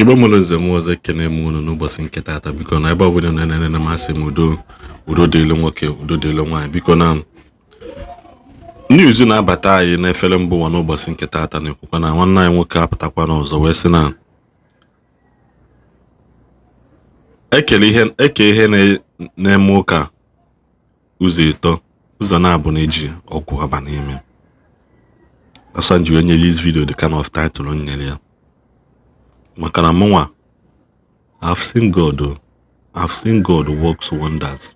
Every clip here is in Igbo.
Igbo mụrụ nze mụọ ọzọ, ekene m unu n'ụbọchị nke taata. Biko na ebe ọbụla na-enene m, asị m udo, udo dịrị nwoke, udo dịrị nwaanyị. Biko na news na-abata anyị n'efere mba ụwa n'ụbọchị nke taata na-ekwukwa na nwanne anyị nwoke apụtakwa n'ọzọ wee sị na eke ihe na-eme ụka ụzọ ịtọ, ụzọ naabọ na-eji ọgwụ aba n'ime. That's why ji wee nye this video the kind of title m nyere ya, maka na mụnwa, I've seen God o. I've seen God works wonders.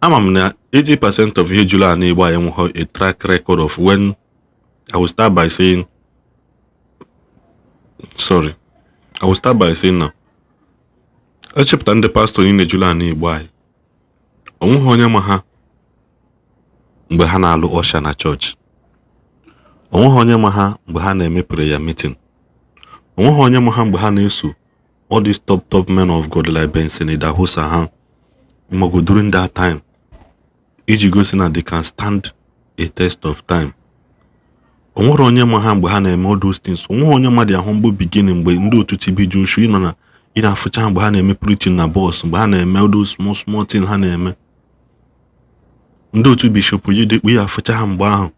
Ama m na 80% of ihe juru ala Igbo anyị enweghị a track record of when I will start by saying sorry, I will start by saying na echepụta ndị pastọ niile juru ala Igbo anyị, onweghị onye ma ha mgbe ha na-alụ usher na chọọchị, onweghị onye ma ha mgbe ha na-eme prayer meeting, onweghị onye ma ha mgbe ha na-eso all these top top men of God like Benson Idahosa ha mago during that time, iji gosi na they can stand a test of time. Onwere onye ma ha mgbe ha na-eme all those things. Onweghị onye ma their humble beginning, mgbe ndị otu TB Joshua ịnọ na ị na-afụcha ha mgbe ha na-eme preaching na bus, mgbe ha na-eme all those small small things ha na-eme. Ndị otu Bishop Oyedepo ya afụcha ha mgbe ahụ,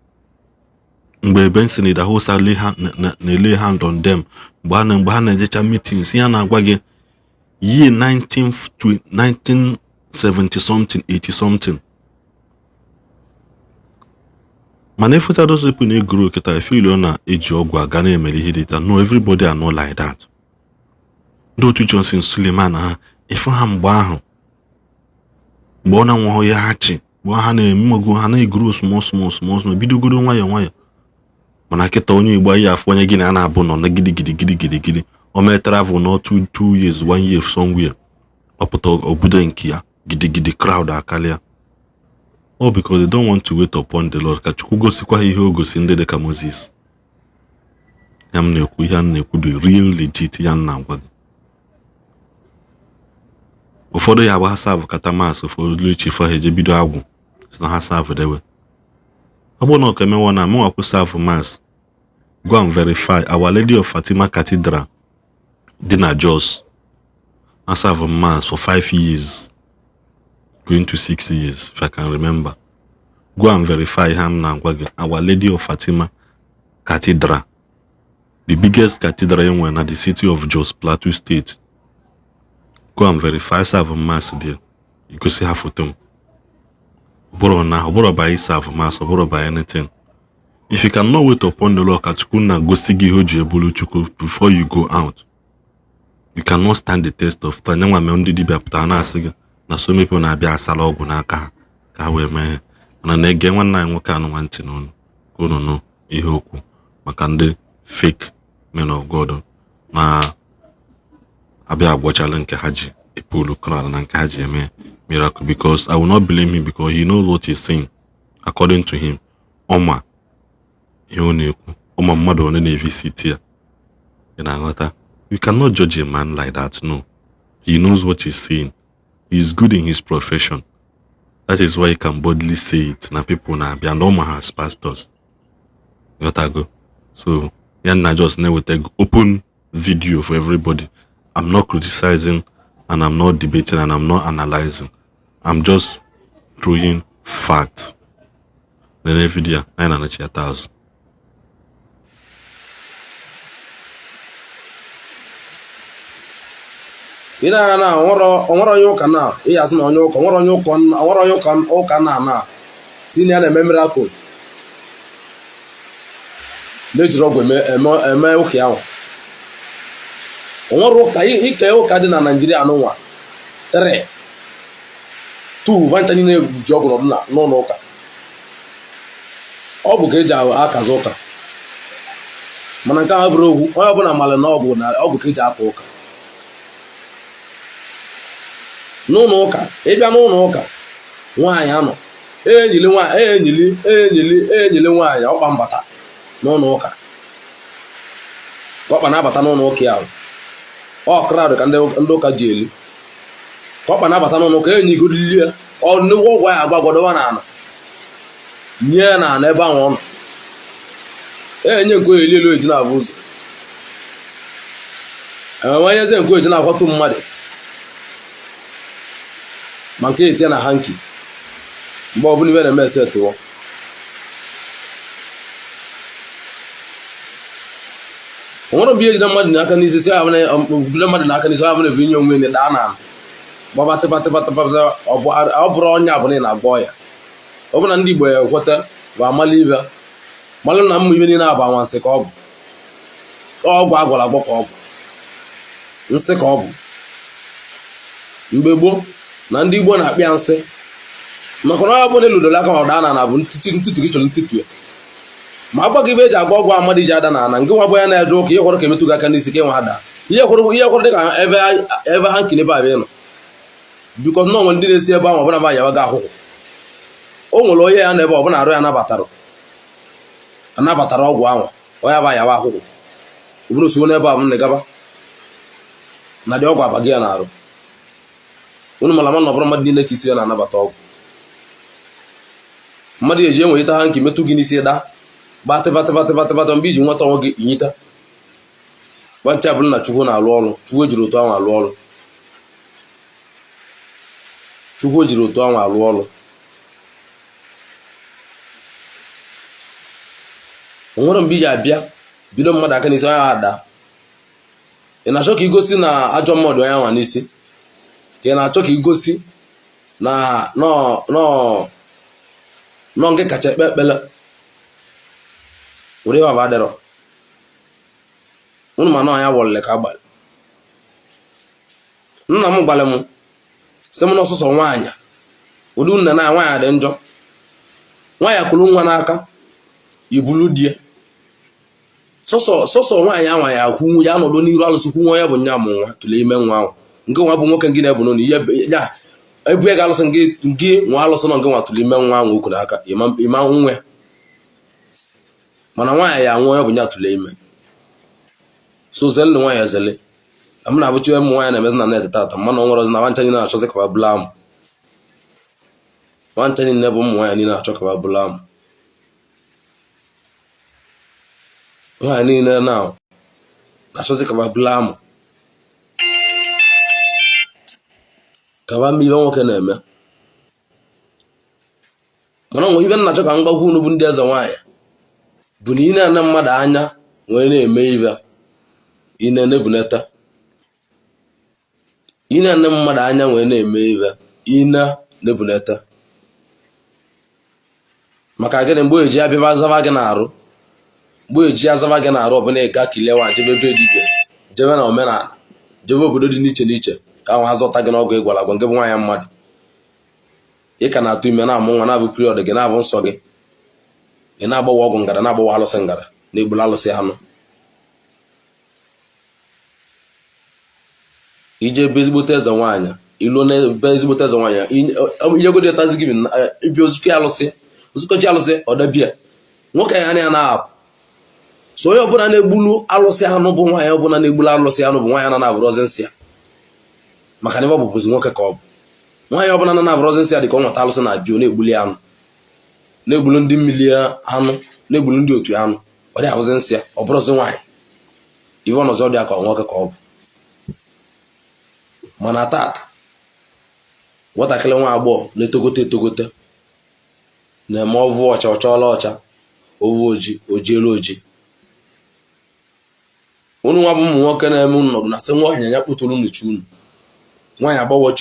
mgbe Benson Idahosa na-lay hand on them, mgbe ha na-ejecha meetings ya na-agwa gị year 1970 something, 80 something. Mana ịfụcha those people na-egoro kịta feel ọ na-eji ọgwụ aga na-emere ihe dị. No, everybody are not like that. Ndị otu Johnson Suleman ha ịfụ ha mgbe ahụ, mgbe ọ na-enweghị ya ha chi, mgbe ha na-eme ha na-egoro small small small small, bidogoro nwayọọ nwayọọ. Mana kịta, onye Igbo anyị afụ onye gị na a na-abụ nọ na gidi gidi gidi gidi gidi, o mee travel nọ 2 years, one year somewhere, ọ pụta obodo nke ya gidigidi, crowd akarịa. All because they don't want to wait upon the Lord ka Chukwu gosikwa ha ihe o gosi ndị dị ka Moses. Ya m na-ekwu, ihe a m na-ekwu dị real, legit. Ya m na-agwa gị, ụfọdụ ya agba ha serve kata mass, ụfọdụ echi ha eje bido agwụ si na ha serve dewe. Ọ bụrụ na ọ ka emewo na mụnwa serve mass, go and verify Our Lady of Fatima Cathedral dị na Jos. I serve mass for 5 years, going to 6 years, if I can remember. Go and verify ihe m na-agwa gị. Our Lady of Fatima Cathedral, the biggest cathedral enwere na the city of Jos, Plateau State. Go and verify, serve mass there, igosi ha foto m. Ọ bụrụ na ọ bụrụ by serve mass, ọ bụrụ by anything. If you cannot wait upon the Lord ka Chukwu na gosi gị ihe o ji ebulu Chukwu before you go out, you cannot stand the test of time. Nyanwa mee ndị dibịa pụtara na-asị gị na so many people na-abịa asara ọgwụ n'aka ha ka ha wee mee ihe. Mana na-ege nwanne anyị nwoke anụ nwa ntị n'ọnụ ka unu nụ ihe okwu maka ndị fake men of God na-abịa agwọchala nke ha ji epulu crowd na nke ha ji eme miracle, because I will not blame him, because he knows what he's saying. According to him, ọma ihe ọ na-ekwu, ọma mmadụ one na-evisit ya. Ị na-aghọta? You cannot judge a man like that. No, he knows what he's saying. He is good in his profession. That is why he can boldly say it na people na-abịa and ọma ha as pastors. Ghọtago? So ya na just na-eweta open video for everybody. I'm not criticizing and I'm not debating and I'm not analyzing. I'm just throwing facts. Nene video anyị na-anachiata azụ. Ị na-anya na onwere onye ụka na ị asị na onye ụka, onwere onye ụka, onwere onye ụka na si na ya na-eme miracle na-ejiri ọgwụ eme ụka ahụ. Onwere ụka ike ụka dị na Naịjirịa n'ụwa 3 2 vancha niile ji ọgwụ nọdụ n'ụlọ ụka. Ọ bụ ka eji akazi ụka, mana nke ahụ bụrụ okwu onye ọbụla mara na ọgwụ na ọgwụ ka eji aka ụka n'ụlọ ụka. Ịbịa n'ụlọ ụka, nwaanyị anọ enyili nwaanyị enyili enyili enyili nwaanyị ọkpa mbata n'ụlọ ụka, ka ọkpa na-abata n'ụlọ ụka ahụ, ọ crowd ka ndị ụka ji eli. Ka ọkpa na-abata n'ụlọ ụka, enyigodili ya ọ nnukwu ọgwụ ya agwa agwadowa na ala nye ya na ala ebe ahụ ọ nọ enye nke eli elu eji na-abụ ụzọ. Enwenyezie nke eji na-akwatu mmadụ ma nke etinye na hanky mgbe ọbụla ibe na-eme ese tụọ. O nwere mgbe ihe jide mmadụ n'aka n'isi si ahụ na mmadụ n'aka n'isi ahụ na-ebu inye onwe ya daa na gbaba tịbatịbatịbata. Ọ bụrụ onye abụla ị na-agwọ ya, ọ bụ na ndị Igbo ya ekweta bụ amala ibe malụ na mmụ ibe niile abụ anwansị ka ọ bụ ọgwụ agwọrọ agwọ ka ọ bụ nsị ka ọ bụ. Mgbe gboo na ndị Igbo na-akpọ ya nsị maka na ọ bụla eludoro aka ma ọ daa na ana bụ ntutu gị chọrọ ntutu ya. Ma agba gị ibe eji agwọ ọgwụ amadị ji ada na ana nke nwa bụ ya na-eje ụka ihe kwọrọ ka emetụ gị aka n'isi ka ịnwa ada ihe kwọrọ ihe kwọrọ dịka ebe ebe ha nkiri ebe abịa nọ because na onwere ndị na-esi ebe ahụ ọbụla ba yawa gị akwụkwọ. O nwere onye ya na ebe ọbụla arụ ya nabatara anabatara ọgwụ ahụ onye aba yawa akwụkwọ ọbụla osiwo n'ebe ahụ na gaba na dị ọgwụ abaghị ya n'arụ. Unu mara ama na ọ bụrụ mmadụ niile ka isi ya na-anabata ọgwụ mmadụ eji enweta ha nke metụ gị n'isi da gbatịbatịbatịbatịbatị mgbe iji nweta onwe gị inyita gbancha bụrụ na Chukwu na-alụ ọrụ. Chukwu ejiri otu ahụ alụ ọrụ. Chukwu ejiri otu ahụ alụ ọrụ. O nwere mgbe iji abịa bido mmadụ aka n'isi onye ahụ ada. Ị na-achọ ka igosi na ajọ mmadụ onye ahụ n'isi ka ị na-achọ ka igosi na nọ nke kacha ekpe ekpele were ịwa adịrọ unu ma na ọnya wọlele ka agbalị. Nna m gwara m sị m na ọsọsọ nwaanyị ụdị nna na nwaanyị dị njọ. Nwaanyị kụrụ nwa n'aka ibulu di ya sọsọ sọsọ nwaanyị anwa ya akwụ ya nọdụ n'iru alụsị kwu nwa ya bụ nya mụ nwa tụlee ime nwa ahụ nke nwa bụ nwoke gị na-ebu n'ụlọ ihe ya ebu ya ga alụsị gị nwa alụsị nọ nke nwa tụlee ime nwa ahụ okwu n'aka ịma nwe mana nwaanyị ya nwa ya bụ nya tụlee ime so zele nwaanyị ezele na m na-abụchi ụmụ nwaanyị na-emezi na net tata mana ọ nwere ozi na nwancha niile na-achọzi ka bụla amụ nwancha niile bụ ụmụ nwaanyị niile na-achọ ka bụla amụ nwaanyị niile na na-achọzi ka bụla amụ ka ba mee ihe nwoke na-eme. Mana onwe ibe na-achọ ka m gwakwa unu bụ ndị eze nwaanyị bụ na ị na-ene mmadụ anya wee na-eme ibe ị na-enebunata ị na-ene mmadụ anya wee na-eme ibe ị na-ebunata maka gịnị? Mgbe eji abịaba zaba gị n'arụ, mgbe eji azaba gị n'arụ ọbụla ịga kilewa jebe ebe dibịa jebe na omenala jebe obodo dị n'iche n'iche ka ahụ azọta gị n'ọgwụ ịgwara agwa nke bụ nwaanyị mmadụ. Ị ka na-atụ ime na-amụ nwa na-abụ period gị na-abụ nsọ gị ị na-agbawa ọgwụ ngara na-agbawa alụsị ngara na-egbula alụsị anụ ije ebe ezigbote eze nwaanyị iluo n'ebe ezigbote eze nwaanyị inyegodi tazi gị ibi ozukọ alụsị ozukọchi alụsị ọdebia nwoke ya anya na-apụ. So onye ọbụla na-egbulu alụsị anụ bụ nwaanyị ọbụla na-egbulu alụsị anụ bụ nwaanyị na na-abụrọzi nsị ya maka na ebe ọ bụbụzi nwoke ka ọ bụ. Nwaanyị ọbụla na na-abụrọzi nsị ya dị ka ọ nweta alụsị na-abịa na-egbuli anụ na-egbulu ndị mmiri anụ na-egbulu ndị otu anụ ọ dị abụzi nsị ya ọ bụrụzi nwaanyị ife ọnọzọ dị ya ka ọ nwoke ka ọ bụ. Mana tata nwatakịrị nwa agbọghọ na-etogote etogote na-eme ọvụ ọcha ọchọọla ọcha ovu oji ojielu oji. Unu nwa bụ ụmụ nwoke na-eme unu nọdụ na sị nwaanyị ya kpụtụrụ unu chi unu nwaanyị agbawa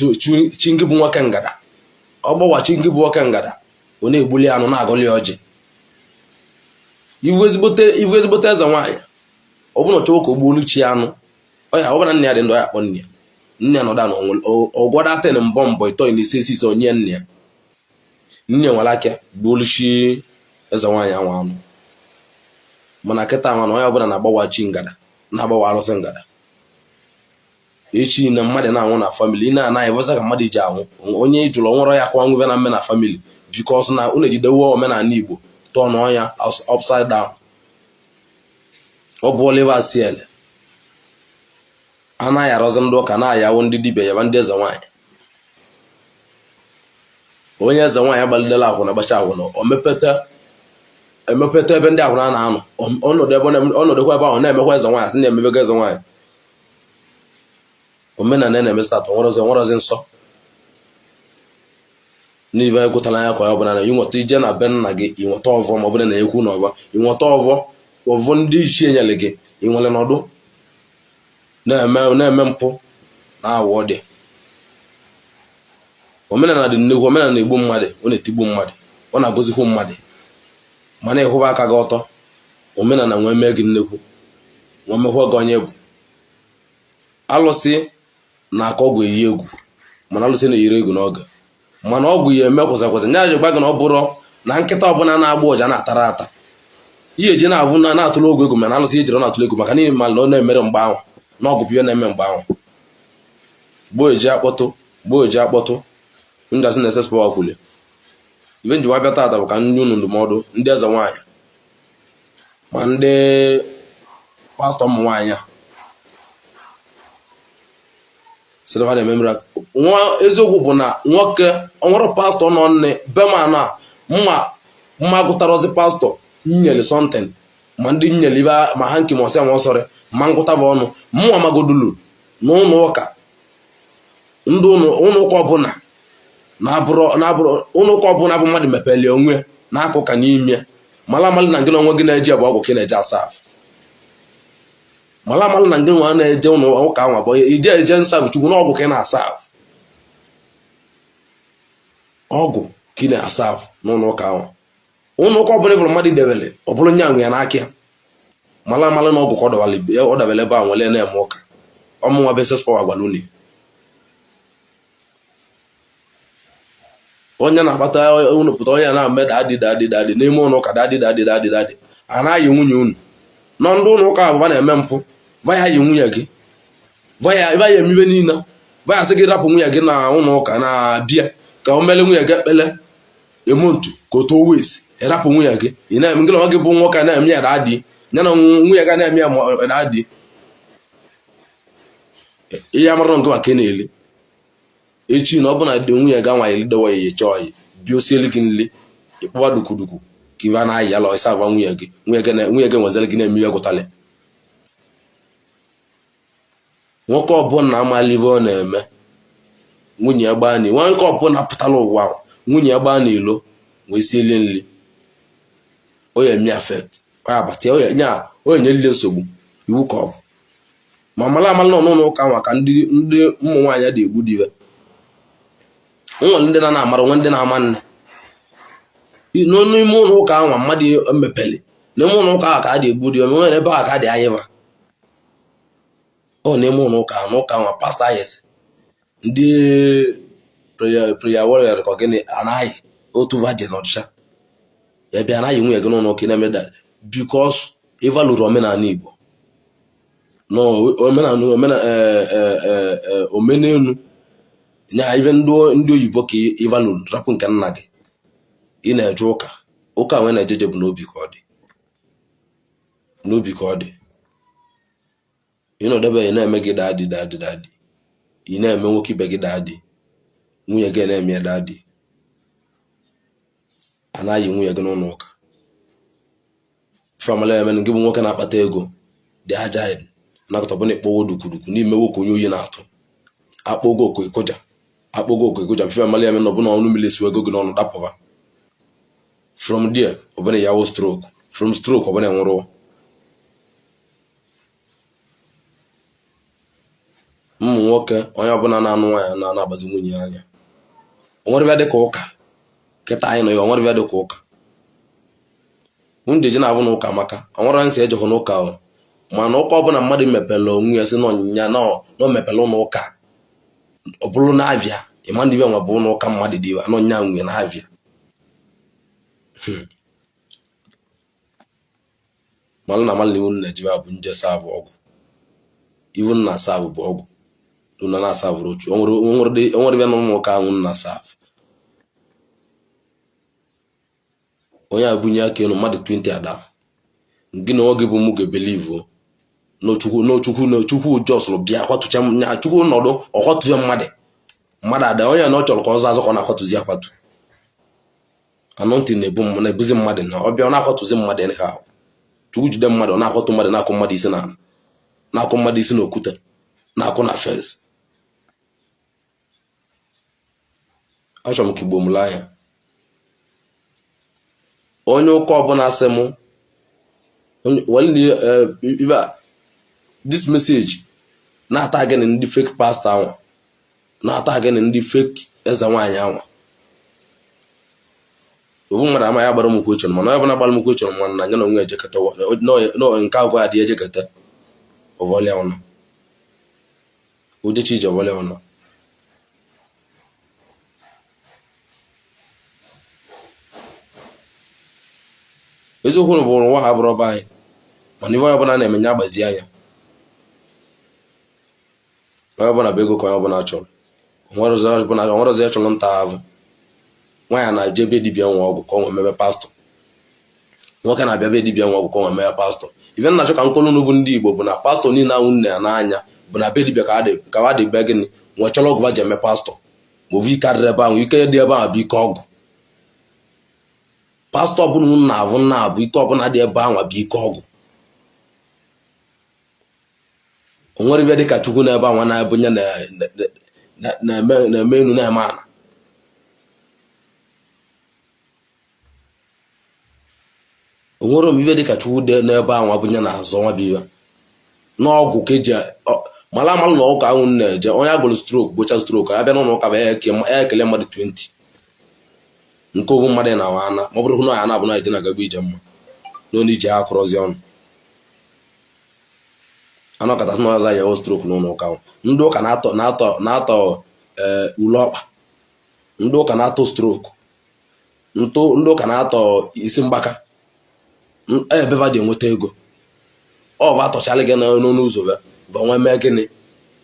chi ngị bụ nwoke ngada ọ gbawa chi ngị bụ nwoke ngada ọ na-egbuli anụ na-agọli ọjị. Ivu ezigbote eze nwaanyị ọ bụrụ na chọọ ka o gbuolu chi anụ ọ ya ọ bụla nna ya dị ndụ ya akpọ nne ya nne ya nọdụ na ọgwọda ten mbọ mbọ ịtọ na ise ise ise onye nne ya nne ya nwere aka gbuolu chi eze nwaanyị anwa anụ. Mana kịta nwa na onye ọbụla na-agbawa chi ngada na-agbawa alụsị ngada echi na mmadụ na-anwụ na family ị na-anaghị evọza ka mmadụ ji anwụ onye jụrụ ọnwụrọ ya akwa nwebe na mme na family because na unu ejidewo omenala Igbo turn ya upside down. Ọ bụọla ebe asị ele anaghị arọzi ndị ụka na-ayawo ndị dibịa yaba ndị eze nwaanyị. Onye eze nwaanyị agbalidela akwụna gbacha akwụna o emepeta ebe ndị akwụna na-anọ ọnọdụkwa ebe ahụ na-emekwa eze nwaanyị sị na-emebego eze nwaanyị. Omenala na-eme start nwerozi nsọ n'ive anyị gụtara anya ka ọ bụla na ịnweta ije na be nna gị, ịnweta ọvọ, ma ọ bụla na ekwu na ọvọ, ịnweta ọvọ, ọvọ ndị ichie nyere gị, ịnwere nọdụ na-eme mpụ na awọ dị. Omenala dị nnekwu. Omenala na-egbu mmadụ, ọ na-etigbu mmadụ, ọ na-agọzikwu mmadụ, mana ịkwụba aka gị ọtọ, omenala nwee mee gị nnekwu, nwee mekwa gị onye bụ alụsị na-aka ọgwụ eyi egwu. Mana alụsị na-eyiri egwu n'oge, mana ọgwụ ya eme kwụsị kwụsị nya ji gwa gị na ọ bụrụ na nkịta ọbụla na-agba ụja na-atara ata ihe eji na-avụ na na-atụrụ ọgwụ egwu, mana alụsị ejiri ọ na-atụrụ egwu maka n'ihi ma na ọ na-emere mgbe ahụ na ọgwụ bụ ihe na-eme mgbe ahụ. Gboo eji akpọtụ, gboo eji akpọtụ ndasị na SS Power kwuli ibe njiwa bịa taata bụ ka ndị unu ndụmọdụ, ndị eze nwaanyị ma ndị pastọ ụmụ nwaanyị a sịrị ha na-eme miracle. Nwa eziokwu bụ na nwoke onwere pastọ nọ nne be ma na mma mma gụtarozi pastọ nyere something, ma ndị nyere ibe ma ha nke ma ọsịa ma ọsọrị ma ngụta bụ ọnụ mụnwa magodulu na ụlọ ụka, ndị ụlọ ụka ọbụla na-abụrụ ụlọ ụka ọbụla bụ mmadụ mepere onwe na-akụ ụka n'ime, mala amalị na ngị na onwe gị na-eje bụ ọgwụ ka ị na-eje asa afụ. Mala amalị na ngị nwa na-eje ụlọ ụka anwa bụ ije eje nsavụ Chukwu na ọgwụ ka ị na-asa afụ, ọgwụ ka ị na-asa afụ n'ụlọ ụka anwa. Ụlọ ụka ọbụla ịfụrụ mmadụ debere, ọ bụrụ nya nwe ya n'aka ya, mala amalị na ọgwụ ka ọ dabere ebe a nwere na-eme ụka. Ọmụnwa bụ SS Power gwara unu onye na-akpata unu pụta, onye na-eme daddy, daddy, daddy n'ime ụlọ ụka, daddy, daddy, daddy, daddy, a na-ayị nwunye unu nọ. Ndị ụlọ ụka abụba na-eme mpụ, vaya yi nwunye gị, vaya emibe niile, vaya sị gị rapụ nwunye gị na ụlọ ụka na-abịa ka o mere nwunye gị ekpele emontu ka otu owes ịrapụ nwunye gị. Ị na-eme gị na gị bụ nwoke na-eme ya daddy, ya na nwunye gị na-eme ya daddy, ihe amara nke maka ị na-eli echi na ọ bụ na dị nwunye gị anwa elidewa ya chọọ ya bịa osieli gị nli ịkpọwa dukuduku ka ibe a na-ayị ala ịsa agwa nwunye gị, nwunye gị nwezere gị na-eme ihe gụtalị. Nwoke ọbụla amala ive ọ na-eme, nwunye ya gbaa n'ilo, nwoke ọbụla pụtara ụwa, nwunye ya gbaa n'ilo wee siele nri, o ya eme affect, ọ ya abata ya nya o nye nile nsogbu iwu ka ọ bụ. Ma mala amala nọ n'ụlọ ụka nwa ka ndị ụmụ nwaanyị dị egbu dive nwere ndị na-amara nwe ndị na-ama nne n'ime ụlọ ụka anwa mmadụ emepeli n'ime ụlọ ụka ahụ ka a dị egbu dive nwere ebe ahụ ka a dị anyịva ọ n'ime ụlọ ụka n'ụka nwa pastọ ayezi ndị prayer warrior ka gịnị anaghị otu virgin ọdịcha ya bịa anaghị nwunye gị n'ụlọ ụka na-eme that because ịvalụrụ omenala Igbo no omenala omenelu nya ive ndị oyibo ka ịvalụ rapụ nke nna gị. Ị na-eje ụka, ụka nwe na-ejeje bụ n'obi ka ọ dị, n'obi ka ọ dị. Ị nọdebe ị na-eme gị daddy, daddy, daddy, ị na-eme nwoke ibe gị daddy, nwunye gị na-eme ya daddy, anaghị nwunye gị n'ụlọ ụka. Family eme gị bụ nwoke na-akpata ego dị agile nakọta bụ na ịkpọwo dukuduku n'ime nwoke onye oyi na-atụ akpọgo oku ịkụja, akpọgo oku ịkụja. Family eme na ọbụna ọnụ mmiri esiwe ego gị n'ọnụ dapụba. From there ọbụna ya wụ stroke, from stroke ọbụna nwụrụ. Ụmụ nwoke onye ọbụla na-anụ nwaanyị na-agbazi nwunye ya anya, onwere bịa dịka ụka kịta anyị nọ ya, onwere bịa dịka ụka ndị ji na-abụ na ụka maka onwere nsị ejekọ n'ụka o. Mana ụka ọbụla mmadụ mepere onwe ya si na ọnyịnya na o mepere ụlọ ụka, ọ bụrụ na avịa ịma ndị bịa nwa bụ ụlọ ụka mmadụ dị na ọnyịnya nwe na avịa. Malụ na malụ iwu na-ejibe bụ nje savụ ọgwụ, iwu na savụ bụ ọgwụ na na savụrụ ochu onwere bịa na ụmụ ụka ahụ na savụ onye abunye aka elu mmadụ 20 ada gị na oge bụ mụ ga-ebelivu n'Chukwu n'Chukwu n'Chukwu jọsụrụ bịa kwatụcha nya Chukwu nọdụ ọkwatụzie mmadụ mmadụ ada onye na ọ chọrọ ka ọ zaa azụ ka ọ na-akwatụzi akwatụ anointing na-ebu na-ebuzi mmadụ na ọbịa ọ na-akwatụzi mmadụ anyhow. Chukwu jide mmadụ, ọ na-akwatụ mmadụ, na-akụ mmadụ isi n'ala, na-akụ mmadụ isi n'okwute, na-akụ na fence. Achọrọ m ka Igbo mụrụ anya. Onye ụka ọbụla sị mụ this message na-ata gịnị ndị fake pastor anwa, na-ata gịnị ndị fake eze nwaanyị anwa. Ofu mmadụ ama ya gbara m question, mana onye ọbụla gbara m question mana na ya na onwe ejekọta nke agwa adị ejekọta ọvọlịa ụnọ ojechi ije ọvọlịa ụnọ. Eziokwu bụ ụwa ha bụrụ ọba anyị, mana ife onye ọbụla na-eme ya agbazi anya. Onye ọbụla bụ ego ka onye ọbụla chọrọ, onwerọzi ya chọrọ nta ahụ. Nwaanyị na-eje be dibịa nwe ọgwụ ka ọ nwee mebe pastọ, nwoke na-abịa be dibịa nwe ọgwụ ka ọ nwee mebe pastọ. Ife m na-achọ ka m kọlụ unu bụ ndị Igbo bụ na pastọ niile ahụ nne ya n'anya bụ na be dibịa ka ha dị be gịnị nwee chọrọ ọgwụ ji eme pastọ, ma ovu ike adịrị ebe ahụ, ike dị ebe ahụ bụ ike ọgwụ. Pastọ ọbụla unu na-avụ nna abụ ike ọbụla dị ebe ahụ bụ ike ọgwụ. O nwere ife dịka Chukwu n'ebe ahụ na-abụ nye na-eme enu na-eme ala. O nwere ife dịka Chukwu dị n'ebe ahụ bụ nye na-azọ nwa bụ iwe n'ọgwụ ka eji mara amalụ na ụka ahụ na-eje. Onye agwọrọ stroke gbocha stroke abịa n'ụlọ ụka bụ ya ekele mmadụ 20 nke ovu mmadụ na ana, ma ọ bụrụ na ya na-abụ na eje na-agagbu ije mma n'ọnụ ije ha kụrọzi ọnụ anọkọtasị na ọzọ ya stroke n'ụlọ ụka ahụ. Ndị ụka na-atọ na-atọ na-atọ ule ọkpa, ndị ụka na-atọ stroke, ndị ụka na-atọ isi mgbaka, ebe va dị enweta ego. Ọ bụ atọchala gị n'ọnụ ụzọ bụ nwe mee gịnị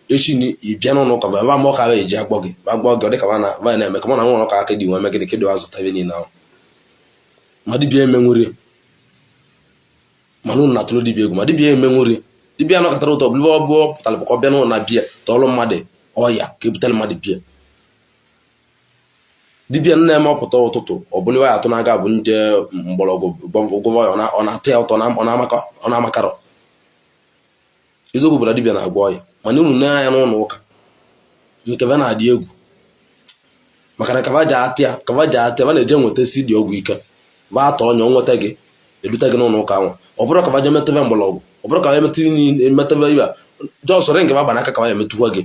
echi na ị bịa n'ụlọ ụka ba ma ọka eji agbọ gị agbọ gị, ọ dịka va na-eme ka mụ na nwụrụ ụka aka dị nwe mee gịnị kedụ azụta ebe niile ahụ. Ma dibịa emenwuri, mana unu na-atụrụ dibịa egwu, ma dibịa emenwuri. Dibịa anọkọtara ụtọ bụrụ ọ bụ pụtara bụ ka ọ bịa n'ụlọ na bịa tọọlụ mmadụ ọya ka ebutere mmadụ bịa. Dibịa nna eme ọpụta ụtụtụ ọ bụla ya atụ n'aka bụ nje mgbọrọgwụ gwọva ya, ọ na-atụ ya ụtọ, ọ na-amakarọ. Eziokwu bụ na dibịa na-agwọ ọya, mana unu na-anya n'ụlọ ụka nke va na-adị egwu, maka na kava ji atịa kava ji atịa va na-eje nweta si dị ọgwụ ike va atọ ọnya o nweta gị edute gị n'ụlọ ụka ahụ. Ọ bụrụ ka va je metebe mgbọrọgwụ, ọ bụrụ ka va emetebe ibe just ring va gba n'aka ka va emetụkwa gị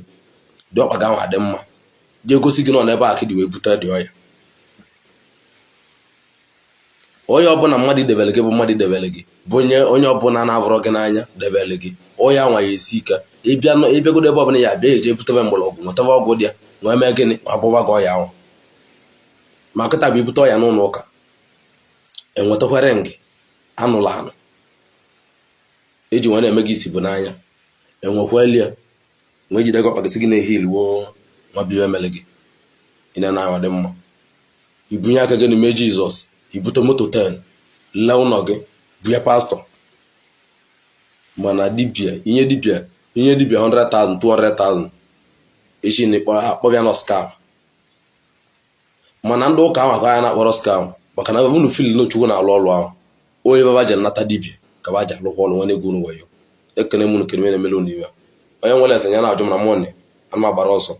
dị ọkpa gị ahụ adị mma, jee gosi gị nọ n'ebe a ka dị wee bute dị ọya. Onye ọbụla mmadụ debere gị bụ mmadụ debere gị bụ onye onye ọbụla na-avụrọ gị n'anya debere gị onye anwa ya esi ike ịbịagodo ebe ọbụla ya abịa eje butebe mgbọrọgwụ nwetebe ọgwụ dị ya nwee mee gịnị agwọwa gị ọya ahụ. Ma kịta bụ ibute ọya n'ụlọ ụka enwetakwa ring anụrụ anụ eji nwee na-eme gị isi bụ n'anya enwekwalie nwee jide gị ọkpa gị sị gị na-ehi iliwo nwa bibe emele gị ị na-anaghị dị mma ibunye aka gị n'ime Jizọs ibute moto 10 lee ụlọ gị bunye pastọ. Mana dibịa inye dibịa inye dibịa 100,000 200,000 echi na akpọbịa nọ scam. Mana ndị ụka ahụ aka ya na-akpọrọ scam maka na unu feel na Chukwu na-alụ ọlụ ahụ onye baba ji nata dibịa ka ba ji alụkwa ọlụ nwere ego unu wayo. Ekene m unu kene na-emele unu iwe. Onye nwere ese ya na-ajụ m na mọni ana m agbara ọsọ.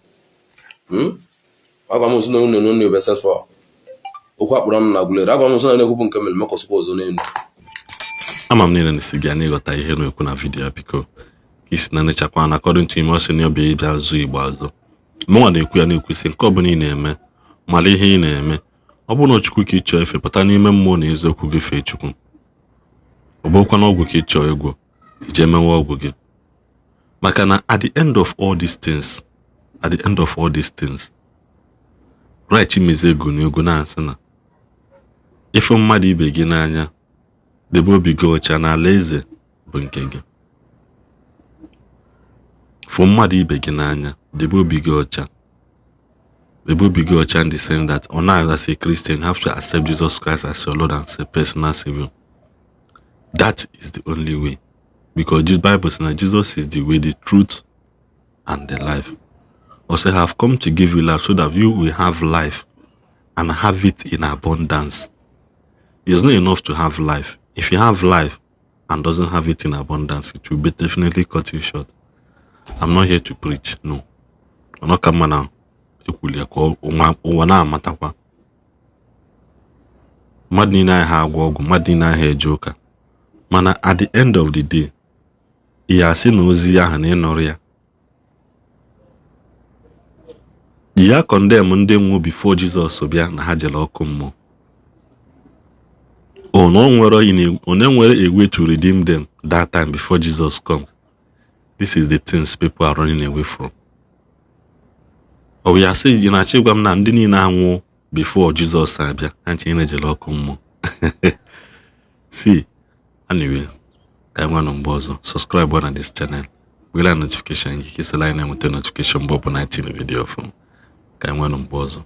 Agwa m nso na unu unu ebe sespa okwu akpọrọ m na Aguleri. Agwa m nso na na-ekwupụ nke mere mekọsịkwa ọzọ n'elu. Ama m niile na-esi gị n'ịghọta ihe na-ekwu na vidiyo, biko ka isi na nechakwa na according to ime ọ sị na ọbịa ịbịa azụ Igbo azụ. Mụnwa na-ekwu ya na-ekwusị nke ọbụla ị na-eme mara ihe ị na-eme. Ọ bụrụ na Chukwu ka ị chọọ efe pụta n'ime mmụọ na eziokwu gị fee Chukwu. Ọ bụrụkwa na ọgwụ ka ị chọọ ịgwọ ije emewe ọgwụ gị, maka na at the end of all these things, at the end of all these things, right Chimezie ego na egwu na-asị na ịfụ mmadụ ibe gị n'anya debe obi gị ọcha na alaeze bụ nke gị. Fụ mmadụ ibe gị n'anya debe obi gị ọcha, debe obi gị ọcha in the sense that on as a Christian you have to accept Jesus Christ as your Lord and personal Savior. That is the only way, because the Bible says that Jesus is the way, the truth, and the life. Also, I have come to give you life so that you will have life and have it in abundance. It's not enough to have life. If you have life and doesn't have it in abundance, it will be definitely cut you short. I'm not here to preach, no. I'm not coming now. Ekwuli ya ka ụwa na-amatakwa. Mmadụ niile anyị ha agwọ ọgwụ, mmadụ niile ahụ eje ụka, mana at the end of the day, ị ya asị na ozi ahụ na ịnọrọ ya, ya condemn ndị nwụ before Jizọs bịa na ha jere ọkụ mmụọ. Ọ nwere a way to redeem them that time before Jesus comes. This is the things people are running away from. Ọ bụ ya sị ị na-achọ ịgwa m na ndị niile anwụ before Jizọs abịa, ha nche na-ejere ọkụ mmụọ? See, anyway, ka anyị nwanụ mgbe ọzọ. Subscribe na this channel, wela notification gị, kesala anyị na-enweta notification mgbe ọbụla anyị tinye video fụ. Ka anyị nwanụ mgbe ọzọ.